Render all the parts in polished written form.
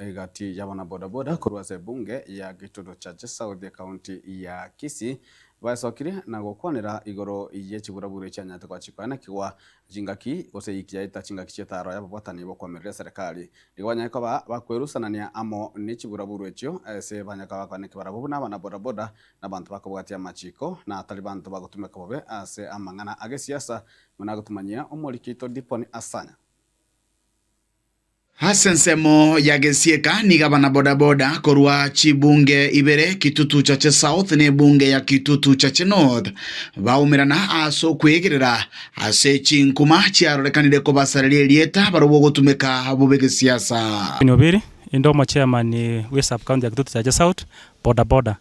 Egati y'abanabodaboda korwa ase ebunge ya Gitutu Chache South ekaunti ya Kisii baesokirie na gokwanera igoro ye chiburaburu echianyarete koba chikoenekigwa chingaki gose eiki yaeta chingaki chi'etaaro y'ababwatani b'okoamerera eserekari. Nigo banyare koba bakwerusanania amo ne chiburaburu echio ase banyare koba bakoeneki barabwo buna abanabodaboda na abanto bakobwatia amachiko na atari banto bagotumeka bobe ase amang'ana agesiasa buna agotumanyia omoriki oito Dipon Asanya. Ase ensemo ya gesieka nigo abanabodaboda korwa chibunge ibere Kitutu Chache South na ebunge ya Kitutu Chache North baumerana ase okwegerera ase chinkuma chiarorekanire kobasareria erieta barobwo ogotumeka bobe gesiasa. Obiri, inde omochairman bwe sub county ya Kitutu Chache South boda boda.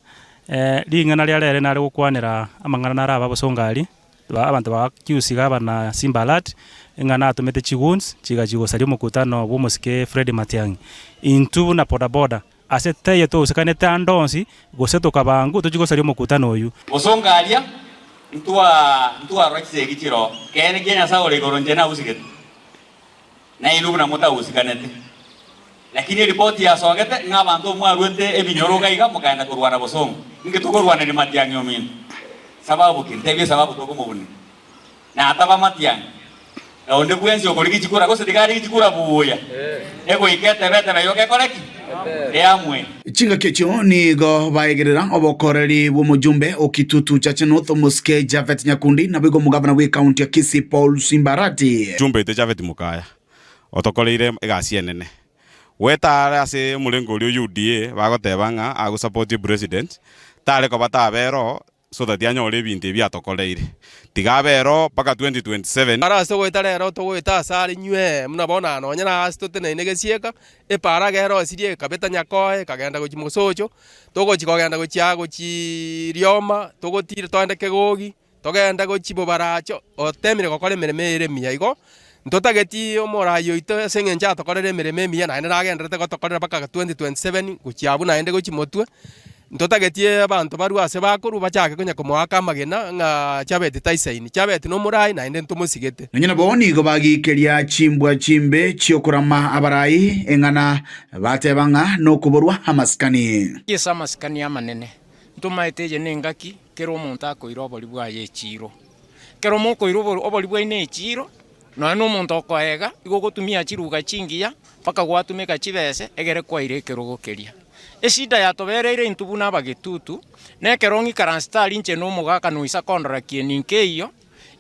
Ring'ana ria rere nare gokwanera amang'ana nare aba bosongo aria. Abanto ba Accuse gavana Simba Alert ng'a natomete chigoons chigachia gosaria omokutano bw'omosike Fred Matiang'i. Intwe buna bodaboda ase taiyo togosekanete ande onsi gose tokabangwa tochie gosaria omokutano oyio. Bosongo aria ntwa ntwarora chisegi chiroo, keene kia Nyasae ore igoro inche nagusigete, na inwe buna motagusikanete. Lakini eripoti yasogete ng'a abanto mwaruete ebinyoro iga iga mokaenda korwana bosongo. Inki tokorwaneria Matiang'i ominto? Sababu ki? Ntebie esababu tokomobunia. Nataba Matiang'i, na onde bwensi okorigia chikura, gose tiga arigie chikura buya, egoika etebe etebe yoka ekore ki? Eamue. Chingaki echio nigo baegerera obokoreri bw'omojumbe o Kitutu Chache North omosike Japhet Nyakundi naboigo omogavana bw'ekaunti ya Kisii Paul Simbarati. Mojumbe oito Japhet Mukaya otokoreire egasi enene. Goeta are ase omorengo oria o UDA bagoteba ng'a agosupport president, tare koba tabe ero so that anyore ebinto ebi atokoreire. Tiga abe ero mpaka 2027. Ara ase goeta rero togoeta ase are inywee, buna bono aa nonye na ase toteneine gesieka, epaara iga erosirie ekabeta nyakoe ekagenda gochia mosocho, togochia kogenda gochia aa gochiiii rioma, togotira togende kegogi. Togende gochia bobaracho, otemire gokora emeremo ere emiya. Igo ntotageti omoraai oito ase eng'encho atokorere emeremo emiya naende nagendererete gotokorera mpaka 2027 gochia abwo naende gochia motwe, ntotageti abanto barwe ase bakorwa bachake konya komoaka amagena ng'a Chabeti taisaini. Chabeti nomoraai naende ntomosigete. Nonya nabo nigo bagiikeria chimbwa chimbe chi'okorama abarai eng'ana, bateba ng'a nokoborwa amasikani. Ase amasikani amanene, ntomaete eye nengaki Kera omonto akoira obori bwaye echiiro. Ekero mokoira obori bwaino echiiro, nonya na omonto okoega, igo ogotumia chiruga chingiya, mpaka gwatumeka chibese, egere kwaira ekerogo keria. Eshida yatobereire intwe buna abagetutu, na ekero ng'ikaransete aria inche na omogaka noisa kondora kieni nkeiyo,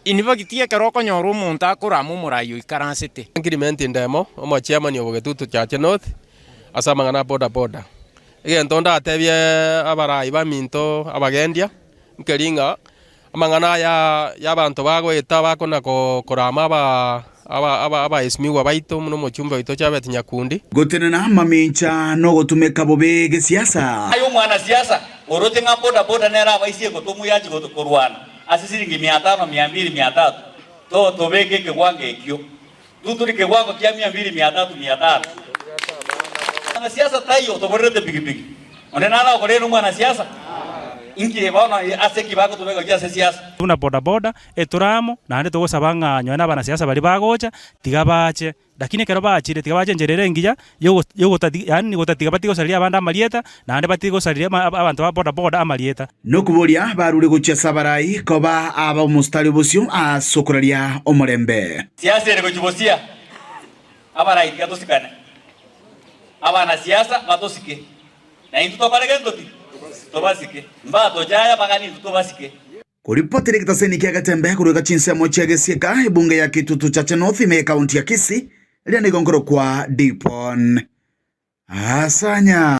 inibagiti ekero okonyora omonto akorama omorai oikaransete. Clement Ndemo, omochairman o Bogetutu Chache North, ase amang'ana a boda boda. Egento ndatebie abarai baminto abagendia, nkeri ng'a amang'ana aya y'abanto bagoeta bakona korama abaesimigwa baito buna omochumbe oito Chabet Nyakundi. Gotenena mamincha nogotumeka bobe gesiasa. Aye omwanasiasa, oroche ng'a boda boda nere abaisia egotomwa yachia korwana ase siringi mia tano, mia mbiri, mia tatu, to tobeke ekegwango ekio. Ntotore kewango kia mia mbiri, mia tatu, mia tano. Mwanasiasa taiyo otoborerete pikipiki. Onde nare okorera omwanasiasa? Inki bono ase ki bagotobeka gochia ase siasa? Buna boda boda etore amo, naende togosaba ng'a nonye na abanasiasa baria bagocha, tiga bache, lakini ekero bachire tiga bache enchera ere engiya yogo yogotati yaani gotatiga batige gosareria abande amarieta, naende batige gosareria ama abanto ba boda boda amarieta. Nokoboria barure gochia ase abarai koba ab'omositari obosio ase okoraria omorembe. Siasa ere gochia bosia, abarai tiga tosikane, abanasiasa batosike, na intwe tokore gento ki? Tobasike. Mbatochaya bagani intwe tobasike. Koripotera egetaseni kia Getembe korwa chinsemo chia Gesieka, ebunge ya Kitutu Chache North ime y'ekaunti ya Kisii, riria nigo nkorokwa Dipon Asanya.